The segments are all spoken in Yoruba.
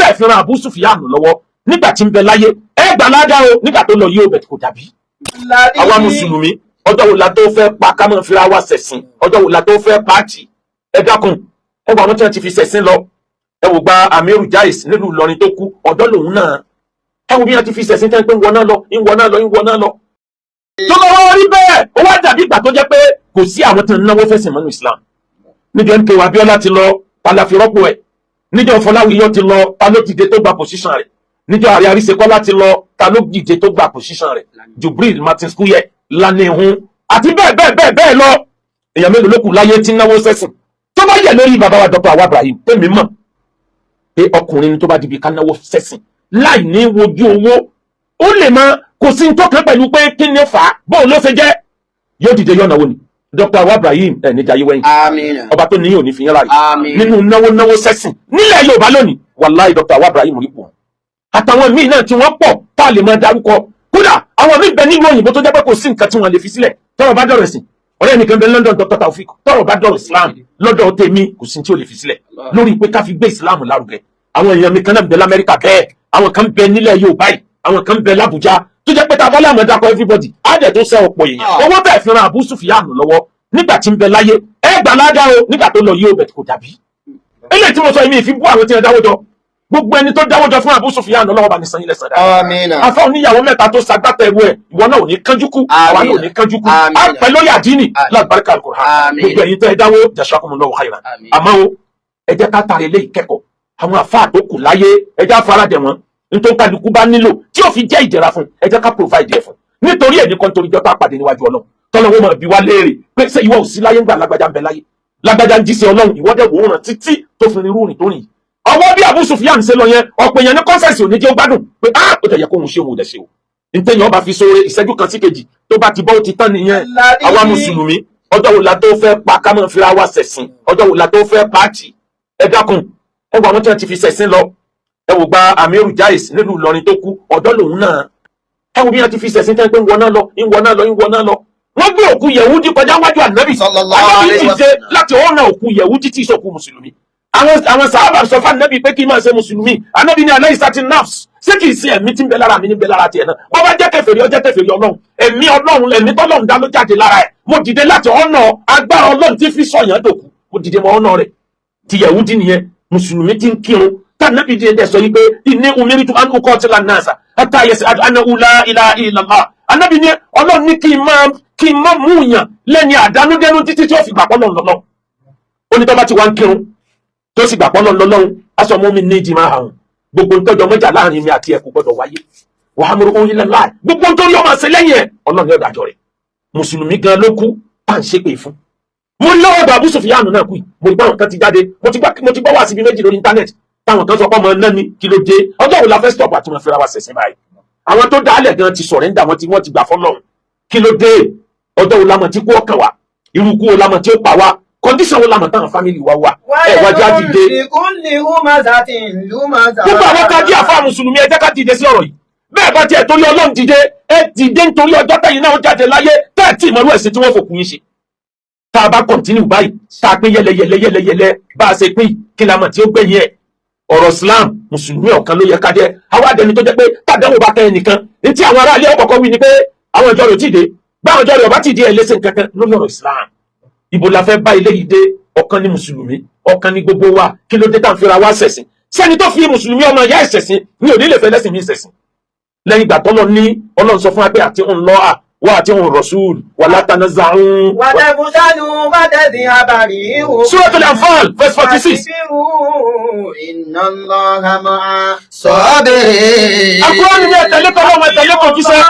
bẹ́ẹ̀ fi ran Abu Sufyan lọ́wọ́ nígbà tí ń bẹ láyé, ẹ gbà ládàá o. Nígbà tó lọ yìí, ó bẹ̀ kò dàbí. Àwa mùsùlùmí, ọjọ́ wo la tó fẹ́ pa ká máa fira wa ṣẹ̀sìn? Ọjọ́ wo la tó fẹ́ pàtì? Ẹ dákun, ẹ wọ àwọn tí wọ́n ti fi ṣẹ̀sìn lọ. Ẹ wò gba Amiru Jais nílùú Ìlọrin tó kú, ọ̀dọ́ lòun náà. Ẹ wo bí wọ́n ti fi ṣẹ̀sìn tẹ́ pé ń wọná lọ, ń wọná lọ, ń wọná lọ. Tó bá wá rí bẹ́ẹ̀, ó wá dàbí ìgbà tó jẹ́ pé kò sí àwọn tí ń náwó fẹ̀sìn mọ́nú Islam. Níjọ́ MKO Abiola ti lọ, ta la fi rọ́pò ẹ̀? Níjọ́ Fọláwíyọ ti lọ, ta ló dìde tó gba position rẹ̀? Níjọ́ Ààrẹ Àríṣekọ́lá ti lọ, ta ló dìde tó gba position rẹ̀? Jubril Martins Kuye, Lanihun àti bẹ́ẹ̀ bẹ́ẹ̀ bẹ́ẹ̀ bẹ́ẹ̀ lọ. Èèyàn mélòó ló kù láyé tí ń náwó sẹ́sìn? Tó bá yẹ lórí bàbá wa Dr. Awa Ibrahim, tèmi mọ̀ pé ọkùnrin tó bá dìbì ká náwó sẹ́sìn láì ní wojú owó, ó lè mọ kò sí ní tó kàn pẹ̀lú pé kí ni ó fà á, bóun ló ṣe jẹ́, yóò dìde yóò náwó ni. Dr. Awa Ibrahim ẹ̀ níjà yí wẹ́yìn. Amina. Ọba tó níyìn ò ní fi yín ráre. Àmín. Nínú náwó náwó sẹ́sìn nílẹ̀ Yorùbá lónìí, wàláì, Dr. Awa Ibrahim rí pọ̀ àtàwọn míì náà tí wọ́n pọ̀ tá a lè máa dárúkọ. Kódà àwọn míì bẹ nílùú òyìnbó tó jẹ́ pé kò sí nǹkan tí wọ́n lè fi sílẹ̀ tọ́rọ̀ bá dọ̀rọ̀ ẹ̀sìn. Ọ̀rẹ́ mi kan bẹ London, Dr. Taofik. Tọ́rọ̀ bá dọ̀rọ̀ Islam, lọ́dọ̀ tèmi, kò sí tí ó lè fi sílẹ̀ lórí pé ká fi gbé Islam lárugẹ. Àwọn èèyàn mi kan náà bẹ l'Amẹ́ríkà bẹ́ẹ̀, àwọn kan bẹ nílẹ̀ Yorùbá yìí, àwọn kan bẹ l'Abuja tó jẹ́ pé tá a bá láwọn dákọ̀ everybody, á dẹ̀ tó sẹ́ ọ̀pọ̀ èèyàn. Owó bẹ́ẹ̀ fi ran Abu Sufyan lọ́wọ́ nígbà tí ń bẹ láyé, ẹ gbà ládàá o. Nígbà tó lọ yìí, ó bẹ̀ kò dàbí. Eléyìí tí mo sọ yìí, mi ì fi bú àwọn tí wọ́n dáwọ́ jọ. Gbogbo ẹni tó dáwọ́ jọ fún Abu Sufyan lọ́wọ́, bá ní san ilẹ̀ sàn dáadáa. Amina. Afọ oníyàwó mẹ́ta tó sagbátẹrù ẹ̀, ìwọ náà ò ní kánjú kú, àwa náà ò ní kánjú kú. Àmín. Á pẹ́ lórí àdínì Àmín. lágbàríkà Al-Qur'an. Àmín. Gbogbo ẹ̀yin tẹ́ ẹ dáwó, jazakumullahu khairan. Àmín. Àmọ́ o, ẹ jẹ́ ká tara eléyìí kẹ́kọ̀ọ́. Àwọn àfáà tó kù láyé, ẹ jẹ́ àfaradẹ̀ wọn. Nítorí kálukú bá nílò tí ó fi jẹ́ ìdẹ̀ra fún, ẹ jẹ́ ká provide ẹ̀ fún. Nítorí ẹ̀ ní kan, torí jọ́tà pàdé níwájú Ọlọ́run, tọ́lọ́wọ́ máa bi wá léèrè pé ṣé ìwọ ò sí láyé ńgbà lágbájá ń bẹ láyé, lágbájá ń jíṣẹ́ Ọlọ́run, ìwọ dẹ̀ wò ó ràn títí tó fi rírú rìn tó rìn yìí? Ọwọ́ bí Abu Sufyan ṣe lọ yẹn, ọ̀pọ̀ èèyàn ní conscience ò ní jẹ́ ó gbádùn pé ah, ó tẹ̀ yẹ kóhun ṣe, òun ò dẹ̀ ṣe o. Ntẹ̀yìn ọba fi sóore ìṣẹ́jú kan sí kejì, tó bá ti bọ́, ó ti tán nìyẹn. Àwa mùsùlùmí, ọjọ́ wo la tó fẹ́ pa ká máa fira wa ṣẹ̀sìn? Ọjọ́ wo la tó fẹ́ pàtì? Ẹ dákun, ẹ wo àwọn tí wọ́n ti fi ṣẹ̀sìn lọ. Ẹ wò gba Amiru Jais nílùú Ìlọrin tó kú, ọ̀dọ́ lòun náà. Ẹ wo bí wọ́n ti fi ṣẹ̀sìn tẹ́ pé ń wọná lọ, ń wọná lọ, ń wọná lọ. Wọ́n gbé òkú Yẹ̀wúdí kọjá wájú Ànábì. Sallallahu Ànábì alaihi dìde wasallam. láti ọ̀nà òkú Yẹ̀wúdí tí ìṣòkú mùsùlùmí. Àwọn sàhábà sọ fún Ànábì pé kí n máa ṣe mùsùlùmí. Ànábì ní alaysa nafs, ṣé kìí ṣe ẹ̀mí tí ń bẹ lára mi ní bẹ lára tiẹ̀ náà? Wọ́n bá jẹ́ kèfèrí, ó jẹ́ kèfèrí Ọlọ́run. Ẹ̀mí Ọlọ́run, ẹ̀mí tọ́lọ́run dá ló jáde lára ẹ̀. Mo dìde láti ọ̀nà agbára Ọlọ́run tí fi sọ̀yàn dòkú, mo dìde mọ́ ọ̀nà rẹ̀. Ti Yẹ̀wúdí nìyẹn. Mùsùlùmí ti ń kírun, tànàbí díẹ̀ dẹ̀ sọ yìí pé inni umiritu an uqatila an-nasa hatta yashhadu annahu la ilaha illallah. Anábì ní Ọlọ́run ní kí n má mú yàn lẹ́ni àdánúdẹ́nu títí tí ó fi gbàpọ́ lọ́n lọ́lọ́. Ó ní tó bá ti wá ń kírun, tó sì gbàpọ́ lọ́n lọ́lọ́run, aṣọ mú mi ní ìdí máa hàn, gbogbo ntọ́jọ́ mọ́jà láàrin mi àti ẹ̀kú gbọ́dọ̀ wáyé. Wa amruhu ilallah. Gbogbo nítorí ọmọ àṣẹ lẹ́yìn ẹ̀, Ọlọ́run yóò dájọ́ rẹ̀. Mùsùlùmí gan ló kú tá à ń ṣépè fún. Mo ní lọ́wọ́ bàbá Sufyan náà kú yìí, mo rí báwọn kan ti jáde. Mo ti gbọ́ wá síbi méjì lórí íńtánẹ́ẹ̀tì táwọn kan sọ pé ọmọ náà ni. Kí ló dé? Ọjọ́ wo la fẹ́ stop àti wọn fẹ́ra wa ṣẹ̀sìn báyìí? Àwọn tó dálẹ̀ gan ti surrender, wọ́n ti gbà fọlọ́run. Kí ló dé? Ọjọ́ wo la mọ̀ tí kú ọkàn wa? Irú kú wo la mọ̀ tí ó pa wa? Condition wo la mọ̀ táwọn family wa wà? Ẹ wájú á dìde. Gbogbo àwọn ká jí àfa mùsùlùmí, ẹ jẹ́ ká dìde sí ọ̀rọ̀ yìí. Bẹ́ẹ̀ bá tiẹ̀ torí Ọlọ́run dìde, ẹ dìde nítorí ọjọ́ tẹ̀yìn náà ó jáde láyé, tẹ́ ẹ̀ tí ìmọ̀lú ẹ̀sìn tí wọ́n fòkun yín ṣe. Tá a bá continue báyìí, tá a pín yẹlẹyẹlẹ yẹlẹyẹlẹ bá a ṣe pín, kí la mọ̀ tí ó gbẹ̀yìn ẹ̀? Ọ̀rọ̀ Islam, mùsùlùmí ọ̀kan ló yẹ ká jẹ́. Àwa àdẹni tó jẹ́ pé tàdánwò bá kẹ́ ẹnìkan ní tí àwọn aráàlú ọkọ̀ọ̀kọ̀ wí ni pé àwọn ìjọ rẹ̀ ò tí ì dé. Báwọn ìjọ rẹ̀ ọba tí ì dé, ẹ̀ lẹ́sẹ̀ kankan lórí ọ̀rọ̀ Islam. Ibo la fẹ́ bá ilé yìí dé? Ọ̀kan ní mùsùlùmí, ọ̀kan ní gbogbo wa. Kí ló dé tá à ń fira wá ṣẹ̀sìn? Sẹ́ni tó fi mùsùlùmí ọmọ ìyá ẹ̀sẹ̀sìn ní òní lè fẹ́ lẹ́sìn mi ṣẹ̀sìn lẹ́yìn ìgbà tọ́lọ́ ní Ọlọ́run sọ fún wa pé àti ń lọ́ à wá àti ń Rasul wala tanaza'u. وتفشلوا وتذهب ريحكم. Suratul Anfal, verse 46. واصبروا إن الله مع الصابرين. Al-Qur'an ní ẹ̀tẹ̀lé tọ́lọ́ wọn, ẹ̀tẹ̀lé kò jíṣẹ́.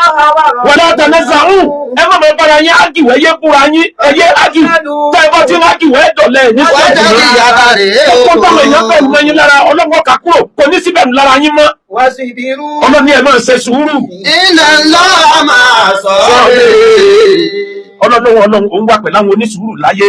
Wala tanaza'u, ẹ má máa bára yín argue, ẹ yé búra yín, ẹ yé argue. Tẹ́ ẹ bá ti ń argue, ẹ dọ̀lẹ́ ní وتذهب Ọkọ̀ táwọn èèyàn bẹ̀rù ريحكم. mọ́ yín lára, Ọlọ́run kà kúrò, kò ní síbẹ̀rù lára yín mọ́. واصبروا. Ọlọ́run ní ẹ máa ṣe sùúrù. إن الله مع الصابرين. Ọlọ́run, Ọlọ́run òun wà pẹ̀lú àwọn onísùúrù láyé.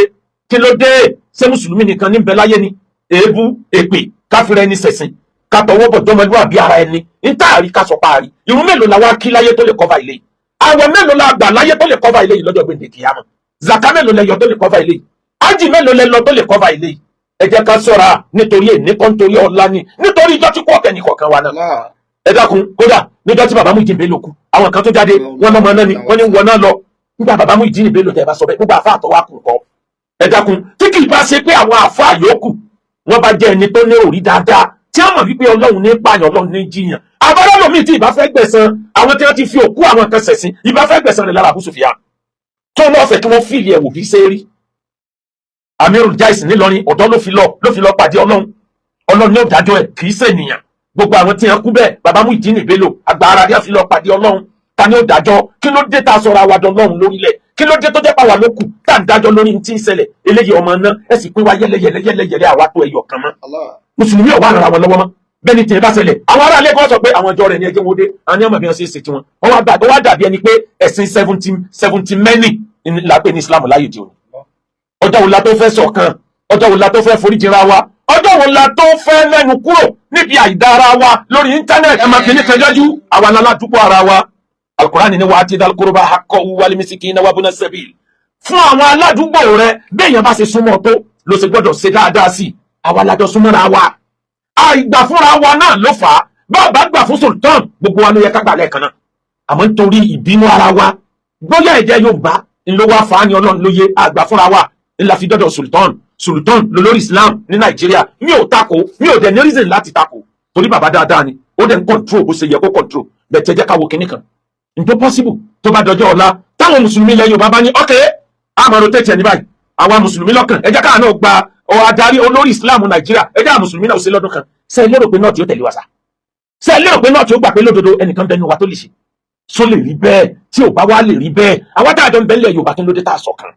Kí ló dé? Ṣé mùsùlùmí nìkan ní bẹ láyé ni? Èébú, èpè, káfíńrẹ́ ẹni ṣẹ̀sìn, ká tọwọ́ bọ̀ jọmọlúwàbí ara ẹni ntaàrí, ká sọ parí. Irun mélòó la wá kí láyé tó lè cover ilé yìí? Àwẹ̀ mélòó la gbà láyé tó lè cover ilé yìí lọ́jọ́ gbèǹde kìyàmọ̀? Zaka mélòó lẹ yọ tó lè cover ilé yìí? Ájì mélòó lẹ lọ tó lè cover ilé yìí? Ẹ jẹ́ ká ṣọ́ra, nítorí èní kan, nítorí ọ̀la ni, nítorí ìjọ tí kò ọ̀kẹ́ nìkọ̀ọ̀kan wa náà. Ẹ dákun, kódà níjọ́ tí bàbá Muyideen Bello kú, àwọn kan tó jáde, wọn lọ́mọ náà ni wọ́n ní wọn náà lọ. Nígbà bàbá Muyideen Bello tẹ́ ẹ bá sọ bẹ́ẹ̀, gbogbo àfa àtọwá kù kọ́. Ẹ dákun, tí kì í bá ṣe pé àwọn àfa yòókù wọn bá jẹ́ ẹni tó ní òrí dáadáa, tí wọ́n mọ̀ wípé Ọlọ́run ní pààyàn, Ọlọ́run ní jiyàn, abọ́lọ́lọ́ mi tí ìbá fẹ́ gbẹ̀san àwọn tí wọ́n ti fi òkú àwọn kan ṣẹ̀sín, ìbá fẹ́ gbẹ̀san rẹ̀ lára Abu Sufyan tó lọ́ọ́ fẹ́ kí wọ́n fìlì ẹ̀wò bí ṣe rí. Amirul Jais nílọrin ọ̀dọ́ ló fi lọ pàdé Ọlọ́run. Ọlọ́run ní òdájọ́ ẹ̀, kì í ṣènìyàn. Gbogbo àwọn tí wọ́n kú bẹ́ẹ̀, bàbá Muyideen Bello àgbà ara rí, fi lọ pàdé Ọlọ́run. Ta ni ó dájọ́? Kí ló dé tá a sọ̀rọ̀ àwàdọ̀ Ọlọ́run lórílẹ̀? Kí ló dé tó jẹ́ pàwọ́ ló kù tá à ń dájọ́ lórí tí ń ṣẹlẹ̀? Eléyìí ọmọ náà, ẹ sì pín wa yẹlẹyẹlẹ yẹlẹyẹlẹ, àwa tó ẹyọ kan mọ́. Mùsùlùmí ò wá ràn wọn lọ́wọ́ mọ́. Bẹ́ẹ̀ ni tìyẹn bá ṣẹlẹ̀, àwọn ará ilé kan sọ pé àwọn ìjọ rẹ̀ ní ẹjẹ́ wọn dé, àwọn ní ọmọ bí wọ́n ṣe é ṣe tiwọn. Wọ́n wá gbà, wọ́n wá dàbí ẹni pé ẹ̀sìn 70 many la pè ní Islam láyé di òní. Ọjọ́ wo la tó fẹ́ ṣọ̀kan? Ọjọ́ wo la tó fẹ́ foríjìra wa? Ọjọ́ wo la tó fẹ́ lẹ́nu kúrò níbi àìdára wa lórí íńtánẹ́ẹ̀tì? Ẹ máa fi ní kẹjọ́jú àwa aládùúgbò ara wa. Alukurani ni وآت ذا القربى حقه والمسكين وابن السبيل. Fún àwọn aládùúgbò rẹ, béèyàn bá ṣe súnmọ́ tó ló ṣe gbọ́dọ̀ ṣe dáadáa sí i. Àwa lájọ súnmọ́ra wa, àìgbà fúnra wa náà ló fà á. Bàbá gbà fún sultan, gbogbo wa ló yẹ ká gbà lẹ́ẹ̀kan náà, àmọ́ nítorí ìbínú ara wa, bóyá ẹ̀jẹ̀ Yorùbá ńlọ wá fà á ní, Ọlọ́run ló yé. Àgbà fúnra wa ńlá fi dọ́dọ̀ sultan. Sultan lolórí Islam ní Nàìjíríà. Mi ò takò, mi ò dẹ̀ ní reason láti takò, torí bàbá dáadáa ni, ó dẹ̀ ń control bó ṣe yẹ kó control bẹ́ẹ̀. Tẹ́ jẹ́ ká wo kinní kan ǹjọ́ possible tó bá dọjọ́ ọ̀la, táwọn mùsùlùmí ilẹ̀ Yorùbá bá ní okay, àmọ́ rotate ẹ̀ ní báyìí, àwa mùsùlùmí lọ́kàn, ẹ jẹ́ káà náà gba ọ adarí olórí Islam Nàìjíríà, ẹ jẹ́ àwọn mùsùlùmí náà ó ṣe lọ́dún kan. Ṣé ẹ lérò pé náà tí ó tẹ̀lé wa sá? Ṣé ẹ lérò pé náà tí ó gbà pé lódodo ẹnìkan bẹnu wa tó lè ṣe só lè rí bẹ́ẹ̀? Tí ò bá wá lè rí bẹ́ẹ̀, àwa tá a jọ ń bẹ́lẹ̀ Yorùbá, kí ló dé tá a ṣọ̀kan?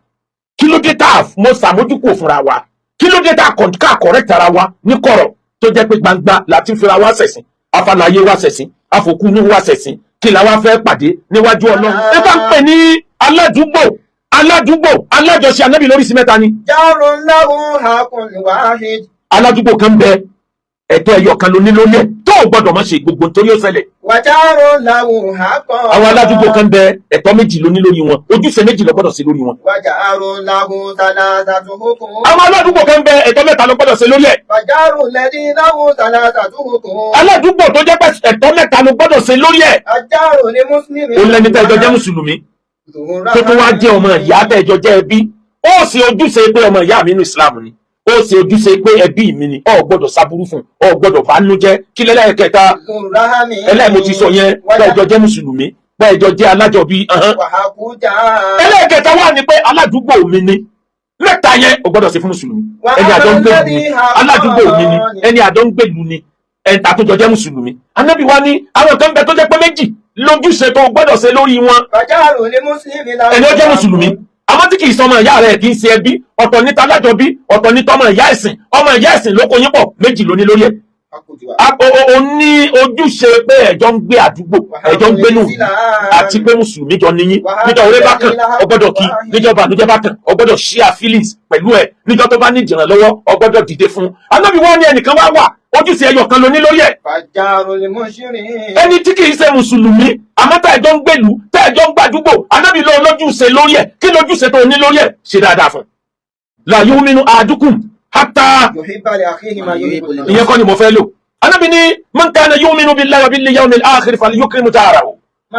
Kí ló dé tá a mọ sàmójúkò fúnra wa? Kí ló dé tá a ká correct ara wa ní kọ̀rọ̀, tó jẹ́ pé gbangba láti fira wa ṣẹ̀sìn, afàlàyé wa ṣẹ̀sìn, àfòkúnú wa ṣẹ̀sìn? Kí la wá fẹ́ pàdé níwájú Ọlọ́run? Ẹ bá ń pè ní aládùúgbò, aládùúgbò alájọṣe anábì lórí sí mẹ́ta ni. جار له حق واحد. Aládùúgbò kan bẹ, ẹ̀tọ́ ẹyọ kan ló ní lórí ẹ̀ tó o gbọ́dọ̀ má ṣe gbogbo nítorí ó ṣẹlẹ̀. وجار له حق. Àwọn aládùúgbò kan bẹ, ẹ̀tọ́ méjì ló ní lórí wọn, ojúṣe méjì ló gbọ́dọ̀ ṣe lórí wọn. وجار له ثلاثة حقوق. Àwọn aládùúgbò kan bẹ, ẹ̀tọ́ mẹ́ta ló gbọ́dọ̀ ṣe lórí ẹ̀. فجار الذي له ثلاثة حقوق. Aládùúgbò tó jẹ́ pé ẹ̀tọ́ mẹ́ta ló gbọ́dọ̀ ṣe lórí ẹ̀, الجار لمسلم. ó lẹ́ni tẹ́ ẹjọ́ jẹ́ mùsùlùmí, tó tún wá jẹ́ ọmọ ìyá tẹ́ ẹjọ́ jẹ́ ẹbí. Ó ṣe ojúṣe pé ọmọ ìyá mi nínú Islam ni, ó ṣe ojúṣe pé ẹbí mi ni, ó gbọ́dọ̀ ṣaburú fún, ó gbọ́dọ̀ bánújẹ́. Kí lẹ́lẹ́kẹta? Ẹlẹ́ẹ̀mo ti sọ yẹn, bẹ́ẹ̀ jọ jẹ́ mùsùlùmí, bẹ́ẹ̀ jọ jẹ́ alájọbí. وحق جار. Ẹlẹ́ẹ̀kẹta wà ní pé aládùúgbò mi ni. Mẹ́ta yẹn o gbọ́dọ̀ ṣe fún mùsùlùmí: ẹni àjọ ń gbèlú ni, aládùúgbò mi ni, ẹni àjọ ń gbèlú ni, ẹni tàtújọ jẹ́ mùsùlùmí. Anábì wa ní àwọn kan bẹ tó jẹ́ pé méjì lójúṣe tó gbọ́dọ̀ ṣe lórí wọn. فجار لمسلم له. Ẹni ó jẹ́ mùsùlùmí àmọ́ tí kì í sọmọ ìyá rẹ̀, kì í ṣe ẹbí, ọ̀tọ̀ níta alájọbí, ọ̀tọ̀ ní tọmọ ìyá ẹ̀sìn. Ọmọ ìyá ẹ̀sìn ló kó yín pọ̀, méjì ló ní lórí ẹ̀. O ní ojúṣe pé ẹjọ́ ń gbé àdúgbò, ẹjọ́ ń gbénú, àti pé mùsùlùmí jọ níyín. Níjọ́ orí bá kàn, ọ gbọ́dọ̀ kí. Níjọ́ bànújẹ́ bá kàn, ọ gbọ́dọ̀ share feelings pẹ̀lú ẹ̀. Níjọ́ tó bá ní ìjìnlọ́wọ́, ọ gbọ́dọ̀ dìde fún un. Anábì wọn ní ẹnìkan wá wà, ojúṣe ẹyọ kan ló ní lórí ẹ̀. فجار لمشرك. Ẹni tí kì í ṣe mùsùlùmí àmọ́ tá ẹjọ́ ń gbèlú, tá ẹjọ́ ń gbàdúgbò, anábì lọ lójúṣe lórí ẹ̀. Kí lójúṣe tó ní lórí ẹ̀? Ṣe dáadáa fún un. لا يؤمن أحدكم حتى يحب لأخيه ما يحب لنفسه. Ìyẹn kọ́ ni mo fẹ́ lò. Anábì ní من كان يؤمن بالله وباليوم الآخر فليكرم جاره.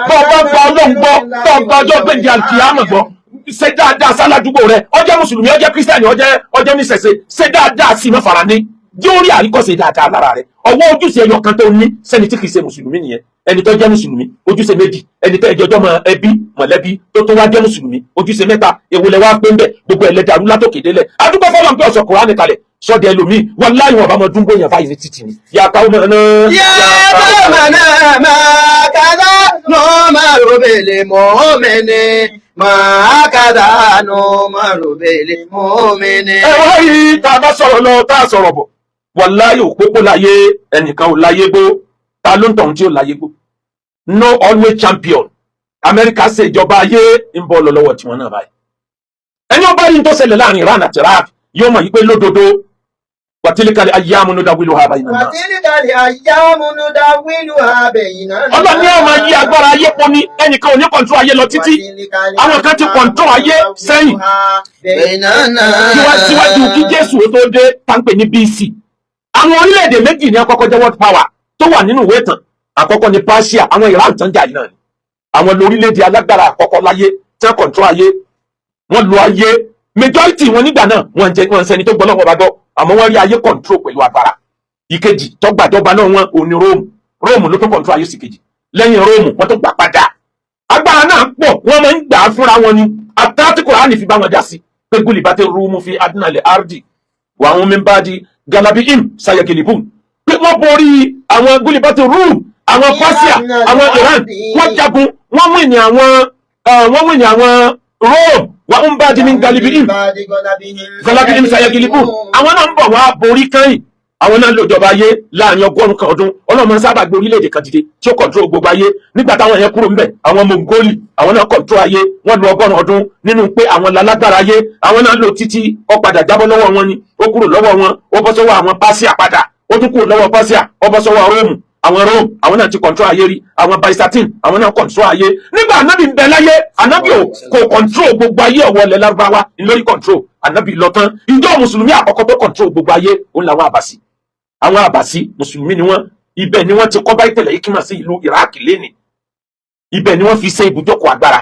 Bọ́ ọ bá gba Ọlọ́run gbọ́, bọ́ ọ gba ọjọ́ gbèǹdé àlùkìyámà gbọ́, ṣe dáadáa sáládùúgbò rẹ. Ó jẹ́ mùsùlùmí, ó jẹ́ kírísítẹ́nì, ó jẹ́ oníṣẹ̀ṣe, ṣe dáadáa sí, má fara ní jẹ́ orí àríkọ́ṣe dáadáa lára rẹ. Ọwọ́ ojúṣe ẹyọ kan tó ní sẹ́ni tí kìí ṣe mùsùlùmí nìyẹn. Ẹni tó jẹ́ mùsùlùmí, ojúṣe méjì. Ẹni tó ẹjọ́jọ́ mọ ẹbí mọ̀lẹ́bí tó tó wá jẹ́ mùsùlùmí, ojúṣe mẹ́ta. Èwo lẹ wá pé ń bẹ̀? Gbogbo ẹlẹ́dàrú látòkè délẹ̀. Adúgbò fọlọ́n pé ọ̀sọ̀ Kùránì kalẹ̀ sọ́dẹ̀ ẹlòmíì, wàláhì wọn bá mọ dúnbò yẹn fáyìí ní títì ni. Yàtọ̀ ọmọ náà. يا قومنا ما كذا نؤمر بالمؤمن، ما كذا نؤمر بالمؤمن. Ẹ wá rí, tá a bá sọ̀rọ̀ lọ, tá a sọ̀rọ̀ bọ̀, wàláhì òpópó láyé, ẹnìkan ò láyé gbó. Ta ló ń tọ̀hún tí ò láyé gbó? No always champion. Amẹ́ríkà ṣe ìjọba ayé ń bọ̀ lọ lọ́wọ́ tiwọn náà báyìí. Ẹni ó bá rí n tó ṣẹlẹ̀ láàrin Iran àti Iraq yóò mọ̀ yí pé lódodo. Wa tilkal ayyamu nudawiluha bayna nas. وتلك الأيام نداولها بين الناس. Ọlọ́run ní àwọn ayé agbára ayé pọ̀ ní ẹnìkan ò ní control ayé lọ títí. Àwọn kan ti control ayé sẹ́yìn. Síwájú kí Jésù ó tó dé, táǹpẹ̀ ní BC, àwọn orílẹ̀-èdè méjì ní àkọ́kọ́ jẹ́ world power tó wà nínú ìwé ìtàn. Àkọ́kọ́ ní Persia, àwọn Iran tán jà yìí náà ni. Àwọn lórílẹ̀-èdè alágbára àkọ́kọ́ láyé tí wọ́n control ayé. Wọ́n lo ayé, majority wọn nígbà náà wọ́n jẹ́ wọ́n sẹ́ni tó gbọ́ lọ́wọ́ bá gbọ́, àmọ́ wọ́n rí ayé control pẹ̀lú agbára. Ìkejì tọ́gbàjọba náà wọn ò ní Róòmù. Róòmù ló tún control ayé sí kejì. Lẹ́yìn Róòmù, wọ́n tún gbà padà. Agbára náà pọ̀, wọ́n máa ń gbà á fúnra wọn ni. Àtàtì Kùránì fi bá wọn dá sí pé gulibati Rúùmù fi adnal ardi wa hum min ba'di galabihim sayagilibun, pé wọ́n borí àwọn gulibati Rúùmù, àwọn Persia, àwọn Iran. Wọ́n jagun, wọ́n win ní àwọn Rome. Wa hum ba'di min galabihim sayagilibun. Àwọn náà ń bọ̀ wá borí kẹ́yìn. Àwọn náà lòjọba ayé láàrin 100 ọdún. Ọlọ́run máa ń sábà gbé orílẹ̀-èdè kan dìde tí ó control gbogbo ayé. Nígbà táwọn yẹn kúrò ńbẹ̀, àwọn Mongoli, àwọn náà control ayé. Wọ́n lo 100 ọdún nínú pé àwọn lálágbára ayé. Àwọn náà lò títí, ó padà jábọ́ lọ́wọ́ wọn ni. Ó kúrò lọ́wọ́ wọn, ó bọ́ sọ́wọ́ àwọn Persia padà. Ó tún kúrò lọ́wọ́ Persia, ó bọ́ sọ́wọ́ Róòmù. Àwọn Rome, àwọn náà ti control ayé rí. Àwọn Byzantine, àwọn náà control ayé. Nígbà Anabi ń bẹ láyé, Anabi ò kò control gbogbo ayé. Ọ̀wọ́ ilẹ̀ Lárúbáwá lórí control. Anabi lọ tán, ìjọ mùsùlùmí àkọ́kọ́ tó control gbogbo ayé òun làwọn Àbàsí. Àwọn Àbàsí, mùsùlùmí ni wọ́n. Ibẹ̀ ni wọ́n ti kọ́ Baitul Hikma sí ìlú Iraq lẹ́nìí. Ibẹ̀ ni wọ́n fi ṣe ibùjókòó agbára.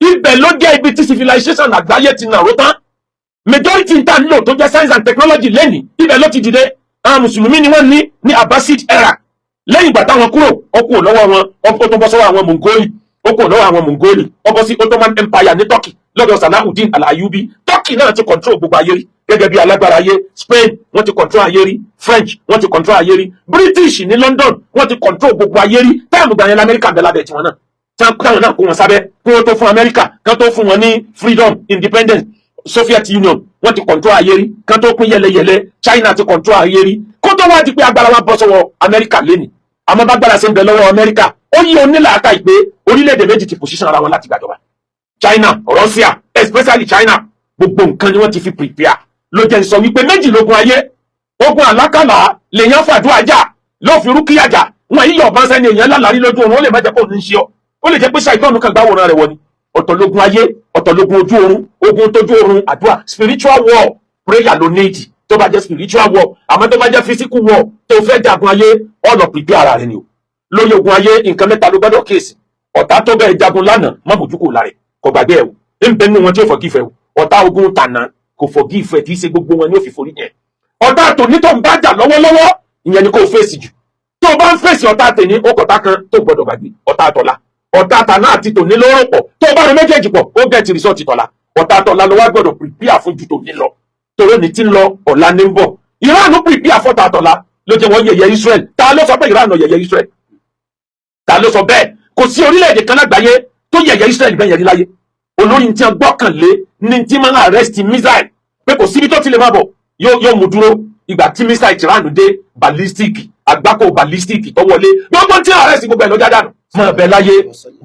Ibẹ̀ ló jẹ́ ibi tí civilization àgbáyé ti nàró tán. Majority ń tà ń lò tó jẹ́ science and technology lẹ́nìí, ibẹ̀ ló ti dìde. Àwọn mùsùlùmí ni wọ́n ní ní Abbasid era. Lẹ́yìn ìgbà táwọn kúrò, ó kúrò lọ́wọ́ wọn, ó tún bọ́ sọ́wọ́ àwọn Mongoli. Ó kúrò lọ́wọ́ àwọn Mongoli, ó bọ́ sí Ottoman Empire ní Turkey lọ́dọ̀ Salahudeen Al-Ayyubi. Turkey náà ti control gbogbo ayé rí gẹ́gẹ́ bí alágbára ayé. Spain, wọ́n ti control ayé rí. French, wọ́n ti control ayé rí. British ní London, wọ́n ti control gbogbo ayé rí. Time gbà yẹn lamẹ́ríkà bẹ̀ lábẹ́ tiwọn náà, táwọn náà kó wọn sábẹ́ kí wọ́n tó fún Amẹ́ríkà, kí wọ́n tó fún wọn ní freedom, independence. Soviet Union, wọ́n ti control ayé rí kí wọ́n tó pín yẹlẹyẹlẹ. China ti control ayé rí kó tó wá di pé agbára wa bọ́ sọ́wọ́ Amẹ́ríkà lẹ́nìí. Àmọ́ bá gbára ṣe ń bẹ lọ́wọ́ Amẹ́ríkà, ó yí onílàákà ìpè orílẹ̀-èdè méjì ti position ara wọn láti gbàjọba: China, Russia, especially China. Gbogbo nǹkan ni wọ́n ti fi prepare. Ló jẹ́ sọ wípé méjì lógun ayé. Ogun àlákàlà lèèyàn fàdúrà jà, ló fi rúkìá jà. Wọn yíyọ ọ̀bọ̀n sẹ́ni èèyàn lálàrí lójú oorun, ó lè má jẹ́ kó ní ṣe ọ́, ó lè jẹ́ pé ṣàìtọ́nù kan gbáwòrán rẹ̀ wọ ni. Ọ̀tọ̀ lógun ayé, ọ̀tọ̀ lógun ojú oorun. Ogun tójú oorun, àdúrà, spiritual war, prayer ló need tó bá jẹ́ spiritual war. Àmọ́ tó bá jẹ́ physical war tó fẹ́ jagun ayé, ọ̀nà prepare ara rẹ̀ ni o. Lórí ogun ayé, nǹkan mẹ́ta ló gbọ́dọ̀ kíyèsí. Ọ̀tá tó bẹ́ẹ̀ jagun lánàá, má bójú kò lára ẹ̀, kò gbàgbé ẹ̀ o. Ń bẹ nínú wọn tí ó forgive ẹ o. Ọ̀tá ogun tànà kò forgive ẹ, kì í ṣe gbogbo wọn ni ó fi forí yẹn. Ọ̀tá tòní tó ń bá jà lọ́wọ́lọ́wọ́, ìyẹn ni kò fèsì jù. Tó o bá ń fèsì ọ̀tá tèní, ó kọ̀tá kan tó gbọ́dọ̀ gbàgbé: ọ̀tá tọ̀la. Ọ̀tá tàná àti tòní ló rò pọ̀. Tó o bá rí méjèèjì pọ̀, ó get result tọ̀la. Ọ̀tá tọ̀la ló wá gbọ́dọ̀ prepare fún ju tòní lọ, torí ní ti ń lọ, ọ̀la ní ń bọ̀. Iran prepare fọ́tà tọ̀la, ló jẹ́ wọ́n yẹ̀yẹ́ Israel. Ta ló sọ pé Iran yẹ̀yẹ́ Israel? Ta ló sọ bẹ́ẹ̀? Kò sí orílẹ̀-èdè kan lágbàáyé tó yẹ̀yẹ́ Israel bẹ́ẹ̀ yẹn rí láyé. Olórí tí wọ́n gbọ́kànlé ní tí máa ń arrest missile, pé kò síbi tó ti lè máa bọ̀, yóò mú dúró. Ìgbà tí missile Iran dé, ballistic, àgbákò ballistic tó wọlé, gbogbo tí wọ́n arrest gbogbo ẹ̀ lọ́jà dànù. Máa bẹ láyé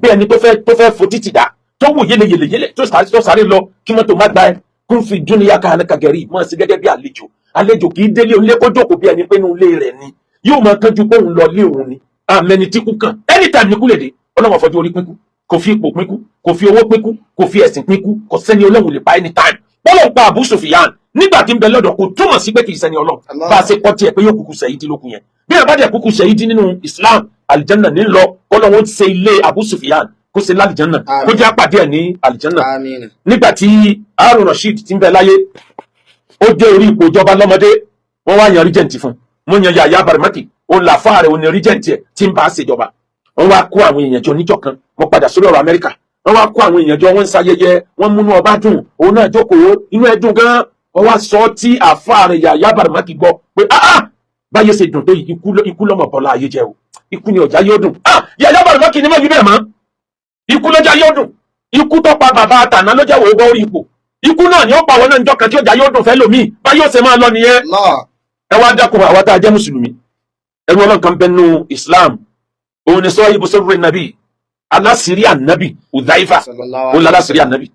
bí ẹni tó fẹ́ fo títì dá, tó wù yéle yéle yéle, tó sáré lọ kí mọ́tò má gba ẹ. Kún fi dúníyà ká alẹ́ kàgẹ́rì máa ṣe gẹ́gẹ́ bí àlejò. Àlejò kì í délé onílé kó jókòó bí ẹni pé inú ilé rẹ̀ ni. Yóò máa kánjú pé òun lọ lé òun ni. Àmẹni tí kú kàn, anytime ní kú lè dé. Ọlọ́run àfọjú orí pínkú, kò fi ipò pínkú, kò fi owó pínkú, kò fi ẹ̀sìn pínkú. Kò sẹ́ni Ọlọ́run lè pa anytime. Bọ́lọ̀ ń pa Abu Sufyan nígbà tí ń bẹ lọ́dọ̀, kò túmọ̀ sí pé kì í sẹ́ni Ọlọ́run. Bá a ṣe kọ́ tiẹ̀ pé yóò kúkú sẹ́yìdí lókun yẹn, bí ẹ bá dẹ̀ kúkú sẹ́yìdí nínú Islam, alijanna ní lọ. Kọ́lọ́run ó ṣe ilé Abu Sufyan, kó ṣe lálìjanna, kó jẹ́ àpàdé ẹ̀ ní alijanna. Àmín. Nígbà tí Harun Rasheed ti ń bẹ láyé, ó dé orí ipò ìjọba lọ́mọdé. Wọ́n wá yan regent fún. Wọ́n yan Yahya Baramaki, òun làfáà rẹ̀, òun ni regent ẹ̀ tí ń bá a ṣèjọba. Wọ́n wá kó àwọn èèyàn jọ níjọ́ kan. Wọ́n padà sórí ọ̀rọ̀ Amẹ́ríkà. Wọ́n wá kó àwọn èèyàn jọ, wọ́n ń ṣayẹyẹ, wọ́n múnú ọba dùn, òun náà jókòó, inú ẹ̀ dùn gan. Wọ́n wá sọ tí àfáà rẹ̀ Yahya Baramaki gbọ́ pé, ah ah, báyé ṣe dùn tó yìí, ikú lọ́mọ bọ́lá ayé jẹ́ o, ikú ni ọ̀já yóò dùn. Ah, Yahya Baramaki ni mọ̀ yí bẹ́ẹ̀ mọ́. Ikú lọ́jà yóò dùn. Ikú tó pa bàbá àtàná ló jẹ́ wò ó bọ́ orí ipò. Ikú náà ni ó pa wọn náà níjọ́ kan tí ọjà yóò dùn fẹ́ lòmíì. Bá yóò ṣe máa lọ nìyẹn. Allah. Ẹ wá dákun, àwa tá a jẹ́ mùsùlùmí, ẹrú Ọlọ́run kan bẹ nínú Islam, òun ni sọ ibùsọ̀rọ̀ nàbì, aláṣírí ànábì Udhaifa. Sallallahu Òun lálásìírí ànábì.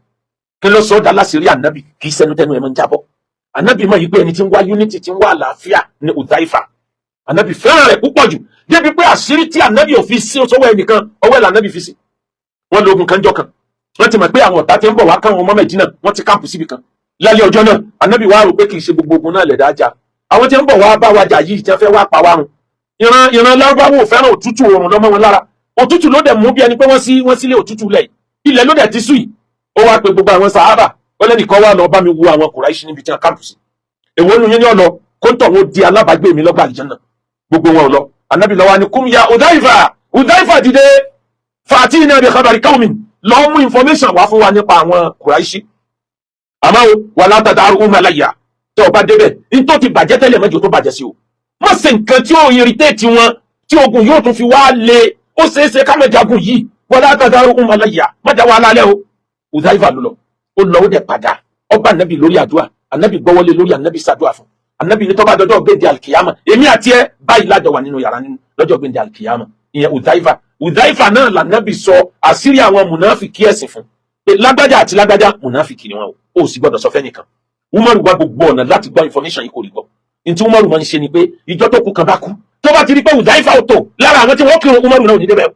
Kí ló sọ ọ́ dá aláṣírí ànábì? Kì í sẹ́nu tẹnu ẹ̀ máa ń jábọ́. Ànábì mọ̀ yìí pé ẹni tí ń wá unity, tí ń wá àlàáfíà ní Udhaifa. Ànábì fẹ́ràn rẹ̀ púpọ̀ jù débi pé àṣírí tí ànábì ò fi sí sọ́wọ́ ẹnìkan, ọwọ́ ẹ̀ lànábì fi sí. Wọ́n lo ogun kan jọ kan, wọ́n ti mọ̀ pé àwọn ọ̀tá tí ń bọ̀ wá káwọn ọmọ Mẹ̀dínà, wọ́n ti camp síbi kan. Lálẹ́ ọjọ́ náà, ànábì wá rò pé kì í ṣe gbogbo ogun náà lẹ̀dá jà. Àwọn tí ń bọ̀ wá bá wa jà yìí, tí wọ́n fẹ́ wá pa wá run, ìran ìran Lárúbáwò fẹ́ràn òtútù, oòrùn lọ́mọ wọn lára. Òtútù ló dẹ̀ mú bí ẹni pé wọ́n sí wọ́n sílé òtútù lẹ̀, ilẹ̀ ló dẹ̀ ti sú yìí. Ó wá pe gbogbo àwọn sàhábà, ó lẹ́nìkan wá lọ bá mi wo àwọn Kùráìṣì níbi tí wọ́n camp sí. Èwo nu yín ní ọ̀lọ́ kó ń tọ̀ wọ́n di alábàágbé mi lọ́gbà àlìjánnà? Gbogbo wọn ò lọ. Ànábì lọ́wọ́ ni قم يا Udhaifa, Udhaifa, dìde, فأتنا بخبر قوم, lọ mú information wá fún wa nípa àwọn Kùráìṣì. Àmọ́ o ولا تدعهم علي. Tí o bá débẹ̀, ní tó ti bàjẹ́ tẹ́lẹ̀, mẹ́jọ tó bàjẹ́ sí o. Má ṣe nǹkan tí ó irritate wọn, tí ogun yóò tún fi wá le. Ó ṣeé ṣe ká mẹ́jagun yìí. ولا تدعهم علي, má dá wa lálẹ́ o. Udhaifa ló lọ, ó lọ, ó dẹ̀ padà. Ọba ànábì lórí àdúrà, ànábì gbọ́wọ́lé lórí, ànábì ṣàdúrà fún. Ànábì ní tó bá dọjọ́ gbéǹde alkiyama, èmi àti ẹ báyìí lájọ wà nínú yàrá nínú lọ́jọ́ gbéǹde alkiyama. Ìyẹn Udhaifa. Udhaifa náà lànábì sọ àṣírí àwọn mùnáfìkì ẹ̀sìn fún pé lágbájá àti lágbájá, mùnáfìkì ni wọn o, ó sì gbọ́dọ̀ sọ fẹ́nìkan. Umaru wá gbogbo ọ̀nà láti gbọ́ information yìí, kò rí gbọ́. Ní tí Umaru máa ń ṣe ni pé ìjọ tó kù kan bá kú, tó bá ti rí pé Udhaifa ò tó lára àwọn tí wọ́n kírun, Umaru náà ò ní débẹ̀.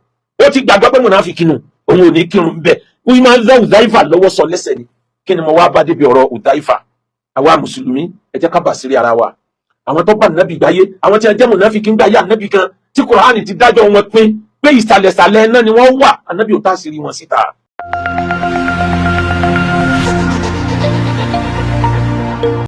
Ó ti gbàgbọ́ pé mùnáfìkì nù, òun ò ní kírun bẹ́ẹ̀. Wọ́n máa ń dá Udhaifa lọ́wọ́ sọ lẹ́sẹ̀ ni. Kí ni mo wá bá débi ọ̀rọ̀ Udhaifa? Àwa mùsùlùmí, ẹ jẹ́ ká bàṣírí ara wa. Àwọn tó bá nàbì gbáyé, àwọn tí wọ́n jẹ́ mùnáfìkì ń gbáyé ànábì kan, tí Kùránì ti dájọ́ wọn pín pé ìsàlẹ̀sàlẹ̀ náà ni wọ́n wà, ànábì ò tá àṣírí wọn síta.